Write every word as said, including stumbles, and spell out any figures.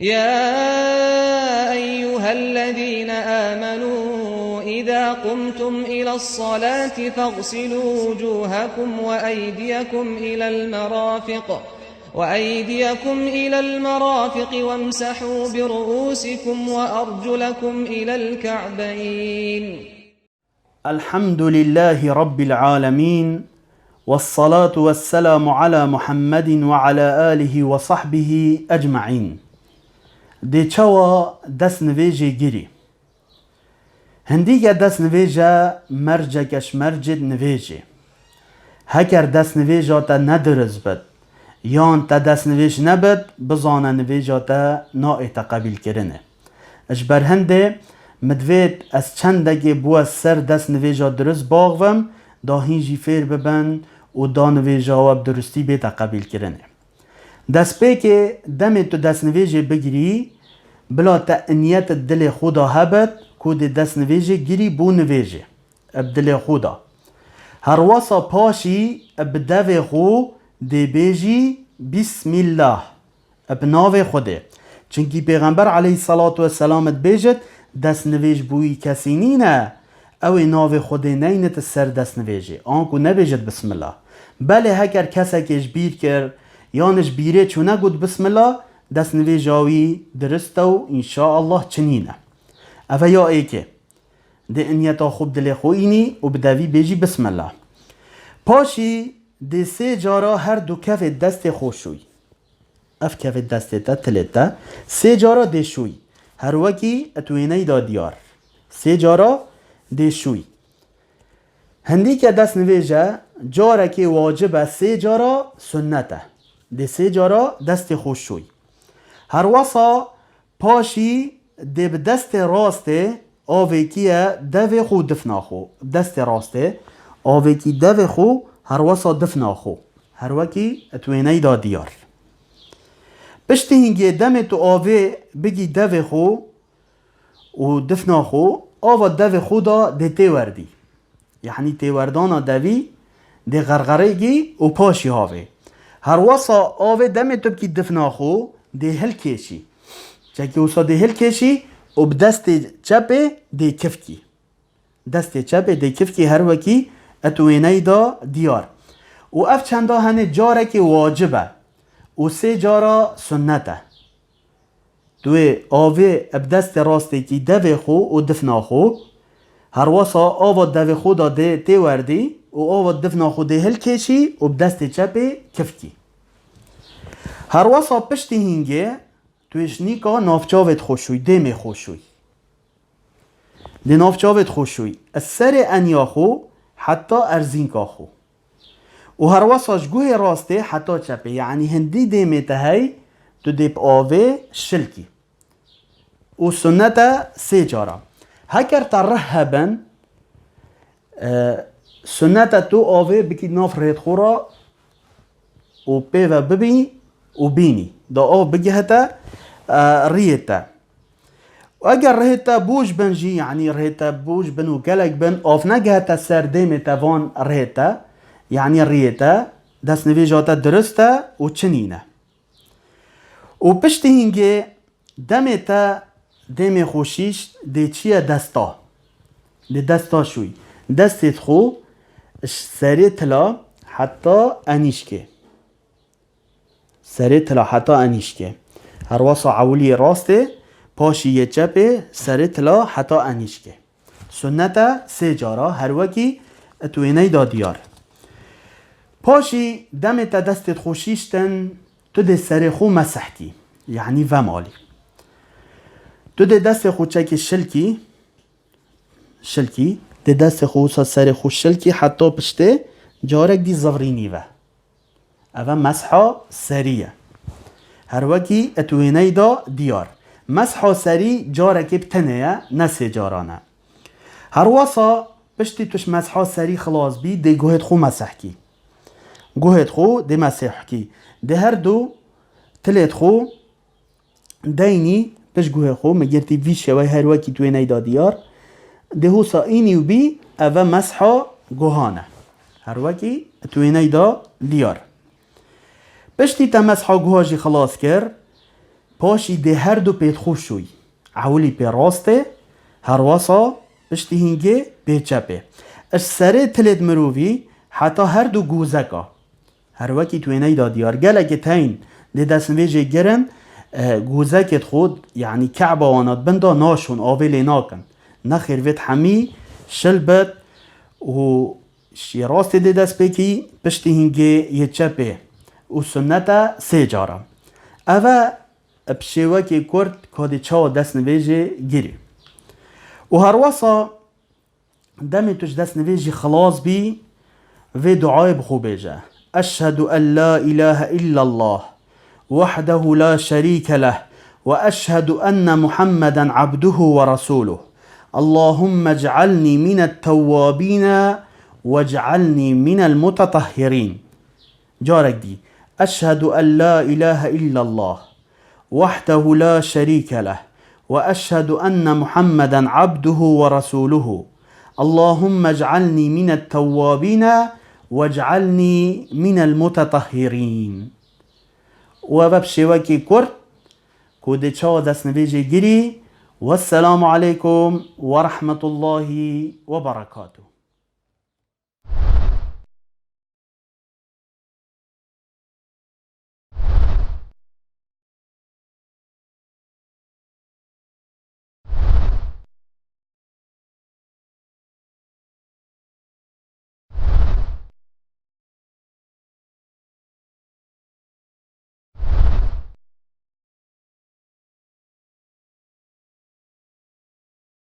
يا أيها الذين آمنوا إذا قمتم إلى الصلاة فاغسلوا وجوهكم وأيديكم إلى المرافق وأيديكم إلى المرافق وامسحوا برؤوسكم وأرجلكم إلى الكعبين. الحمد لله رب العالمين، والصلاة والسلام على محمد وعلى آله وصحبه أجمعين. Dê çawa destnivêjê girî? Hindîke destnivêje merceke ji mercê nivêjê. Heker destnivêja te nedirist bit, yan te destnivêj nebit, bizane nivêja te naête qebîlkirinê. Ji ber hindê min divêt ez çendekê bi we ser destnivêja dirist baxivim, da hîn jî fêr bibin û da nivêja we bi diristî bête qebîlkirinê. Destpêkê demê tu destnivêjê bigirî, bila te niyet di dilê xwe de hebit ku dê destnivêjê girî bo nivêjê, bi dilê xwe de. Herwesa paşî bi devê xwe dê bêjî Bismillah, bi navê Xwedê. Çimkî Pêxember aleyhisselatu vesselam dibêjit, destnivêj bo wî kesî nîne, ew ê navê Xwedê neyne di ser destnivêjê, anku nebêjit Bismillah. Belê heker kesekê ji bîr kir, yan ji bîrê çû negot Bismillah, destnivêja wî dirist e û înşaallah çinîne. Ev e ya êkê. Dê niyeta xwe bi dilê xwe înî û bi devî bêjî Bismillah. Paşî dê sê cara her du kevê destê xwe şûy. Ev kevê destê te, tilê te, sê cara dê şûy. Her wekî di wêneyî de diyar. Sê cara dê şûy. Hindîke destnivêje carekê wacib e, sê cara sunnet e. Dê sê cara destê xwe şûy. Herwesa paşî dê bi destê rastê avêkî ye devê xwe û difna xwe. Destê rastê avêkî devê xwe, herwesa difna xwe. Her wekî di wêneyî de diyar. Piştî hingê demê tu avê bigî devê xwe û difna xwe, ava devê xwe de dê têwerdî. Yanî têwerdana devî dê xerxerê gî û paşî havê. Herwesa avê demê tu bikî difna xwe dê hilkêşî. Çekî wisa dê hilkêşî û bi destê çepê dê kifkî. Destê çepê dê kifkî her wekî di wêneyî de diyar. Û ev çenda henê carekê wacib e û sê cara sunnet e. Tu wê avê bi destê rastê kî devê xwe û difna xwe, herwesa ava devê xwe de dê têwerdî û ava difna xwe dê hilkêşî û bi destê çepê kifkî. Herwesa piştî hingê tu wê ji nîka navçavê xwe şûy, dêmê xwe şûy. Dê navçavê xwe şûy, ez serê eniya xwe heta erzînka xwe. Û herwesa ji guhê rastê heta çepê, yanî hindî dêmê te hey, tu dê bi avê şilkî. Û sunnet e sê cara. Heker te rih hebin, e, sunnet e tu avê bikî nav rêt xwe re û pê ve bibî û bînî. Da av bigihete, e, riyê te. Eger rihê te bûj bin jî, yanî rihê te bûj bin û gelek bin, av negihete ser dêmê te van rihê te, yanî riyê te, destnivêja te dirist e û çinîne. Û piştî hingê demê te dêmê xwe şîşt dê çiye desta. Dê desta şûy. Destê xwe ji serê tila heta enîşkê. Serê tila heta enîşkê. Herwasa ewilî yê rastê, paşî yê çepê, serê tila heta enîşkê. Sunnet e sê cara, her wekî di wêneyî de diyar. Paşî demê te destê xwe şîştin, tu dê serê xwe mesih kî, yanî vemalî. Tu dê destê xwe çekî şilkî, şilkî, dê destê xwe wisa serê xwe şilkî heta piştê carek dî zivrînî ve. Ev e mesha serî ye. Her wekî di wêneyî de diyar. Mesha serî carekê bi tenê ye, ne sê caran e. Herwesa piştî tu ji mesha serî xilas bî, dê guhêt xwe meseh kî. Guhêt xwe dê meseh kî. Dê her du tilêt xwe deynî pişt guhê xwe, me girtî vî şewey her wekî tu wêneyî de diyar. Dê husa înî û bî, ev e mesha guhan e. Her wekî tu wêneyî de diyar. Piştî te mesha guha jî xilas kir, Paşî dê her du pêt xwe şûyî. Ewilî pê rastê, herwasa piştî hingê pê çepê. Ji serê tilêt mirovî heta her du gozeka. Her wekî tu wêneyda diyar. Gelekê teyn dê destnivêjê girin, e, gozekêt xwe, yanî Ke'ba wana di bin da naşon, avê lê nakin. Nexêr vêt hemî şil bit û şiyê rastê dê dest pê kî, piştî hingê yê çepê û sunnete sê cara. Ev e bi şêwekê kurt ka dê çawa destnivêjê girî. Û herwasa demê tu ji destnivêjî xilas bî, vê duayê bi xwe bêje. Eşhedü en la ilahe illallah, wahdehu la şerîke leh, ve eşhedü enne Muhammeden abduhu ve resûluh. Allahümme ec'alni minet tevvabine ve ec'alni minel mutetahhirin. Carek dî. Eşhedü en la ilahe illallah, wahdehu la şerîke leh, ve eşhedü enne Muhammeden abduhu ve resûluhu. Allahümme ec'alni minet tevvabine ve ec'alni minel mutetahhirin. Û ev bi şêwekê kurt ku dê çawa destnivêjê girî. Wesselamu aleykum ve rahmetullahi ve berekatuh.